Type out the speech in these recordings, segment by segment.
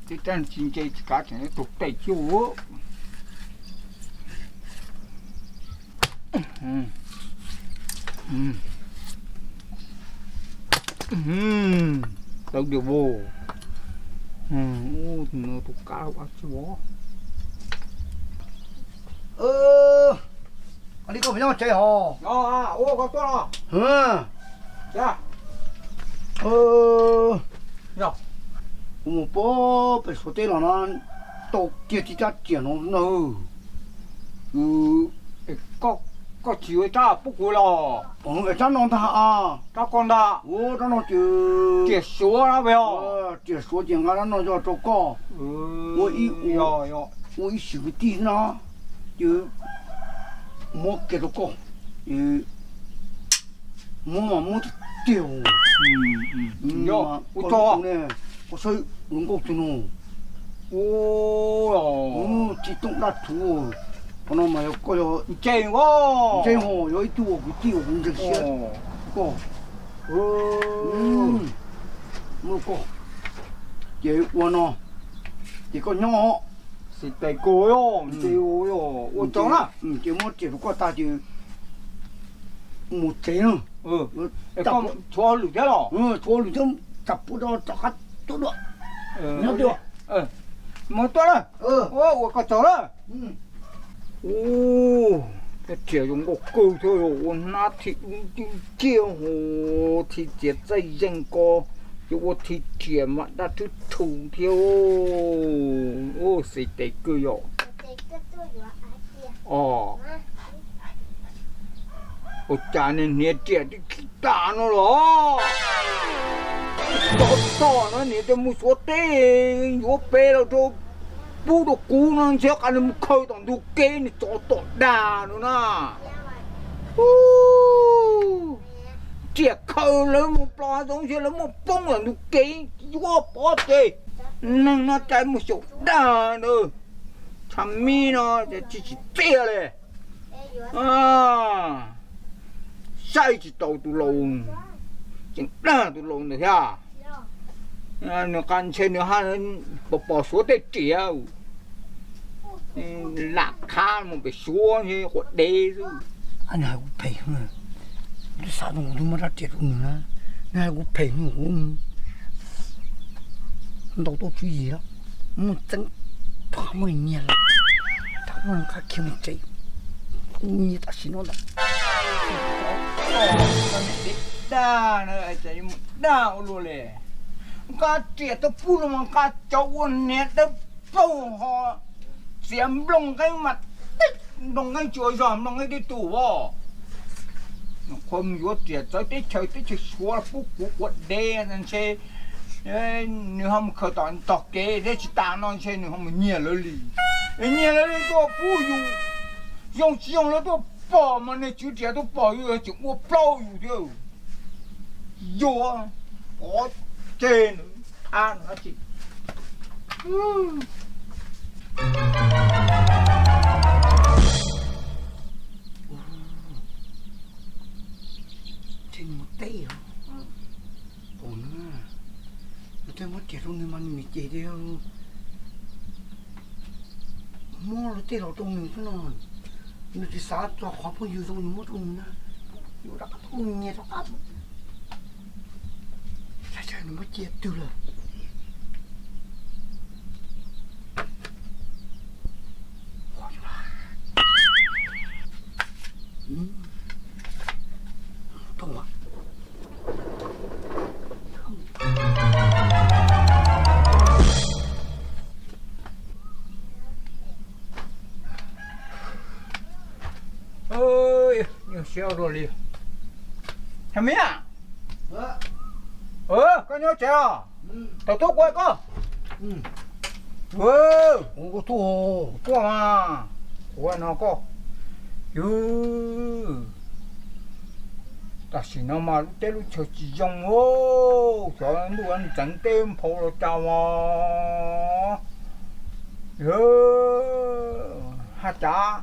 Tib rab tsis ntse tsis kav tseem tus tej cuj. Tawv diam vos. Tus kab ua tsi vov. Li koj puas nyob tsev hos? Kuv mus pem Suav teb los no tau kiag tib rab riam no na. Koj tsis ua rab pub kuv los? Rab no ntag. Rab ko ntag. Rab no ces riam Suav na. Riam Suav ces nqa rab no coj rau koj. Ua ib, ua ib sim kwv tij no ces muab kiag rau koj. Muab mas muab tiag tiag. Ua tsaug ne, koj saib hluas nkauj tug no. Tsis tooj daj rhuv. Qhov no mas yog koj yog ntse, ntse hos, yog ib tug uas kwv tij uas kuv ntseeg siab koj. Muab koj ces ua no ces koj nyob. Xis tes kawg, ua tsaug na. Ces muab riam rau koj tag ces mus tsev na. Tshuav lwm thiab los? Tshuav lwm thiab, tsam puab rov qab tuaj dua. Nyob tuaj. Mus tuaj na. Ua koj tsaug na. Ua, riam zoo nkauj kawg thiab, ua hnab thim dub nciab nciab, ua thim txiav txaij zeeg ko, ces ua thim riam mas daj rhuv rhuv thiab. Xis tes kawg yom. Ua cas niag hniav riam twb khib tag no los? Tsov tom no niam tej mus Suav teb yuav peb los rau pub rau kuv no, ntshe qas nws mus khaws tom ntug kev nws tsov tom dag no na. Riam khaws lawv mus plos zoo ntshe lawv muaj poob tom ntug kev yuav pov tseg. Neeg no cai mus xyaum dag ntawd. Tshav mib no tsis tsim txiaj li. Saib tsis taus tus laus, tseem dag tus laus ntawd thiab. Nws qas ntshe nws pom pom Suav tej riam, lam khab mus pem Suav ntshe quav dev xwb. Nws hais kuv phem, lub xav zoo kuv twb muab rab riam rau nws na. Nws hais kuv phem, kuv ntau tuaj tswv yim los muaj txeeb, rov muaj nyiag los, rov muaj qab khiav mus tsev, kuv nyiag tam sim no ntag. Dag na, mus dag ua luaj li. Nqa riam tau pub los mas nqa cov ua niam dawb paug ho, txiav nplooj nqeeb mas tib nplooj nqeeb tsis ua zog, nplooj nqeeb tib tug as. Qhov mus yuav riam txawv teb chaws, teb chaws Suav pub kuv quav dev ntshe nws ho mus khaws tom ntog kev thiab, tsis tas no ntshe nws ho mus nyiag lawv li. Nyiag lawv li tuaj pub yus, zoo tsis zoo lawv tuaj pom mas nws tswv riam tuaj pom yus tseem ua plaub yus thiab. Yuav pov tseg nws, thab nws dab tsi. Ntshe nws mus teb os. Ua no, nws thiaj muab riam rau nws mas nws niam ces tias muab luag tej los rau nws xwb no. Nws tsis xav txog qhov phooj ywg zoo nws muab rau nws na, yuav rov qab tuaj nyiag rov qab. Saib saib nws muab cia twg lawm. Nyuaj siab ua luaj li. Thaum Mib, koj nyob tsev os? Thaum tuaj kuv hais koj. Tuaj mas, kuv hais no koj. Yus, tam sim no mas lub teb lub chaw tsis zoo, xyov ntuj ntxeev teb nphau los cas mas. Haj cav,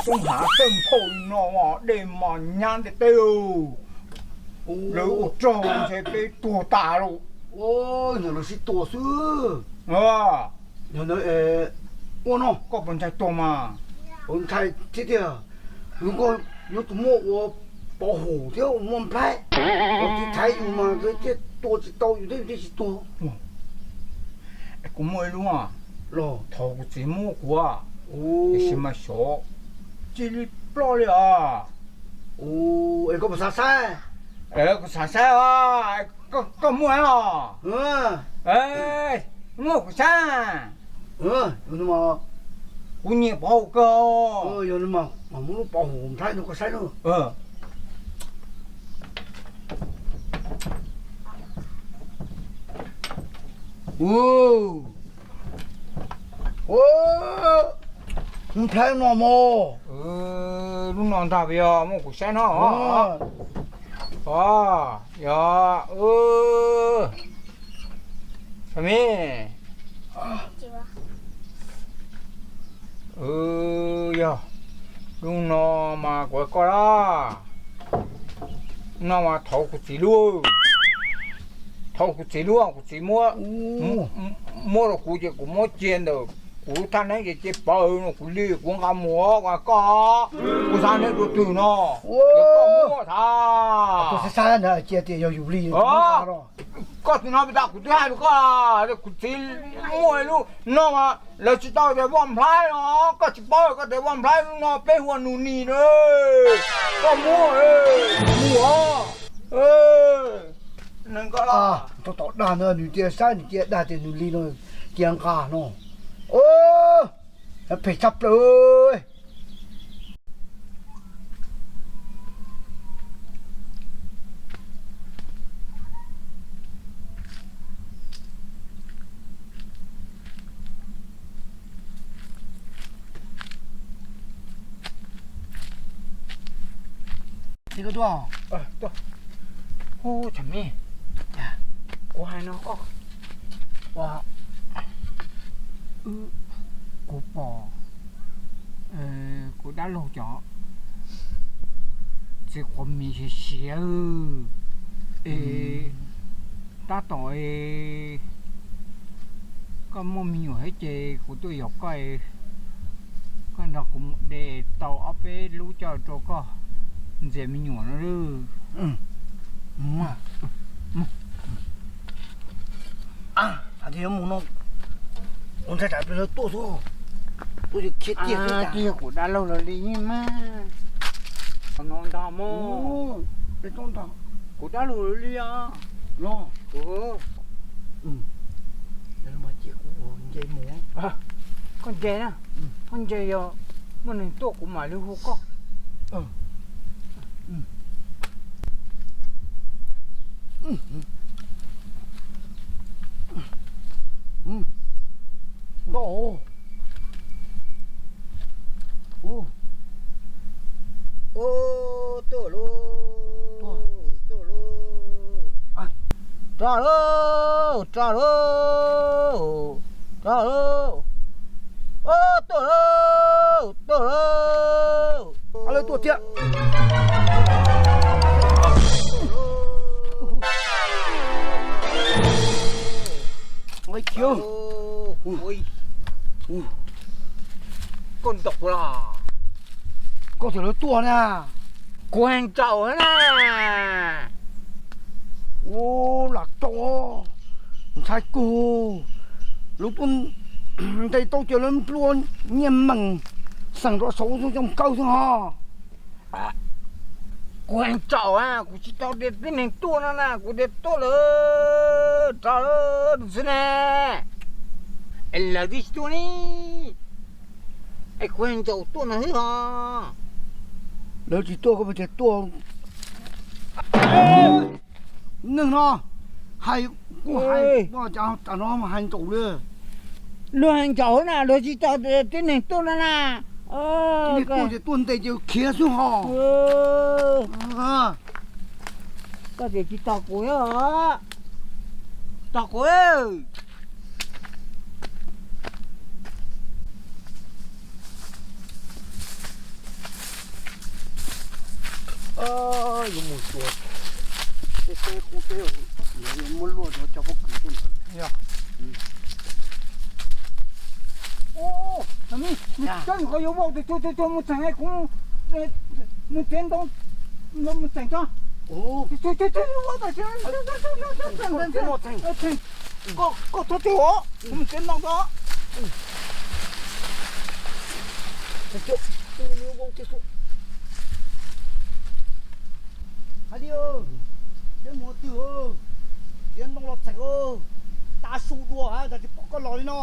tub hav txawj nphau li no, dej mas nyab ntiaj teb. Lawv ua rog ntshe peb tuag tas lauj. Ntawm lawv sib tua xwb. Ua no, koj puas ntshai tuag mas? Ntshai thiab tiag. Yus ko yuav tsum muaj ua pov hum thiab ua muaj nplhaib, ua tiv thaiv yus mas lawv thiaj tua tsis tau yus thiab yus thiaj tsis tuag. Kuv muaj ib lub los thov kuv txiv muab kuv, tiam sis mas xyov cia li ploj li os. Es koj puas xav saib? Kuv xav saib os. Koj muaj os? Muaj kuv saib. Kuv nyiam pov hum kawg. Yog no mas muab lub pov hum nplhaib no koj saib na. Nplhaib no mog. Lub no ntag, yog muaj kuv saib no. Yog, me, yog lub no mas kuv koj lab, no mas thov kuv txiv lub, thov kuv txiv lub, kuv txiv muab, muab rau kuv ces kuv muab cia ntawm kuv lub thaj neeb ces cia pov no kuv li kuv nqa mus koj, kuv xav neb dua twg no, koj muab thav. Koj txiv no pes tas kuv twb hais rau koj, kuv txiv muaj ib lub no mas lawv tsis tau tias vaj nplhaib no, koj tsis paub koj tias vaj nplhaib lub no peb hu ua nus nis na, koj muab mus os. Tau tom dag no nws cia saib nws cia dag tias nws li no, cia nqa no, phem tshaj plaws. Hu, Tshaj Meej, kuv hais no koj, kuv pom kuv dab laug cov txiv quav mis siav siav es tab tom koj muaj me nyuam thiab ces kuv tuaj yaum koj, koj nrog kuv mus de tau ob peb lub coj rau koj ntxias me nyuam no. Hais tias yuav mus no, ua ntshai tsam peb lawv tuaj xwb, tuaj khiav tiag xwb. Twb yog kuv dab laug los li mas, no ntag mog, kuv dab laug los li os. Los, kuv, nce mus, koj nce na, koj nce yog muaj neeg tuaj kuv mam li hu koj. Tuaj lauj, tuaj lauj, rov lauj, rov lauj, rov lauj, tuaj lauj, tuaj lauj. Lawv tuaj thiab. Koj ntaus kuv los? Koj twb lawv tuaj na. Kuv hais tsaum na. Ua lam tau ntshai kawg. Lawv tuaj ntes tau ces lawv nplua nyiaj meem xeem rau saud zoo zoo nkauj xwb ho. Kuv hais tsaum, kuv tsis tau tias tib neeg tuaj no na, kuv tias tuaj lawm rov lawm xwb ne. Es lawv twb tsis tuaj ne. Es kuv hais tsaum tuaj no xwb ho. Lawv tsis tuaj koj puas tias tuaj? Neeg no hais, kuj hais, tam no mas hais ntsaum li. Luag hais ntsaum na, luag tsis tau tib neeg tuaj no na. Tib neeg tuaj ces tuaj ntes ces khiav xwb ho. Koj tias tsis tos kuv os. Tos kuv. Yuav mus xyuas Qub teb, muab luaj rau cov pob kws tej. Ua, nws tseem qhov yuav vau, tus tuag tuag mus txheem, kuv mus txiav ntoo los mus txheem tso. Koj txhob txwm os, kuv mus txiav ntoo tso. Hais li, peb mus twg, txiav ntoo los txheem, tav su dua tas tsis pom koj los li no.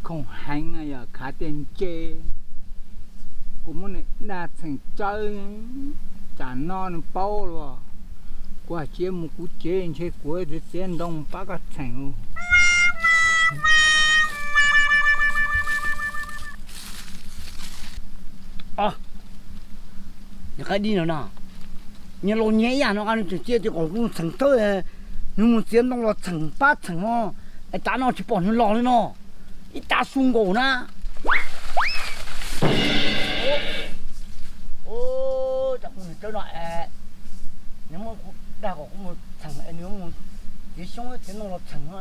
Khoom heev yog khav tias ntse, kuv muab nws dag txheem tsawb, tsam no nws paub los, kuv hais tsis mus kuv tsev ntshe kuv txiav ntoo pab koj txheem. Nws qaib dib no na, nyias los nyias ib yam no, nws tseem cia tias kom kuv mus txheem thawb, nws mus txiav ntoo los txheem pab txheem no, es tav no tsis pom nws los li no, ib tav su nkaus na. Cas kuv niag tsawb no es nws muab kuv dag kom kuv mus txheem es nws mus txiav xyoob txiav ntoo los txheem no,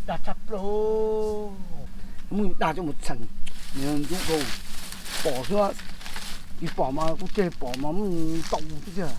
dag tshaj plaws. Muab dag coj mus txheem, nws ntub rau pom xwb, tsis pom mas kuv tseg pom mas muab ntaus xwb tiag.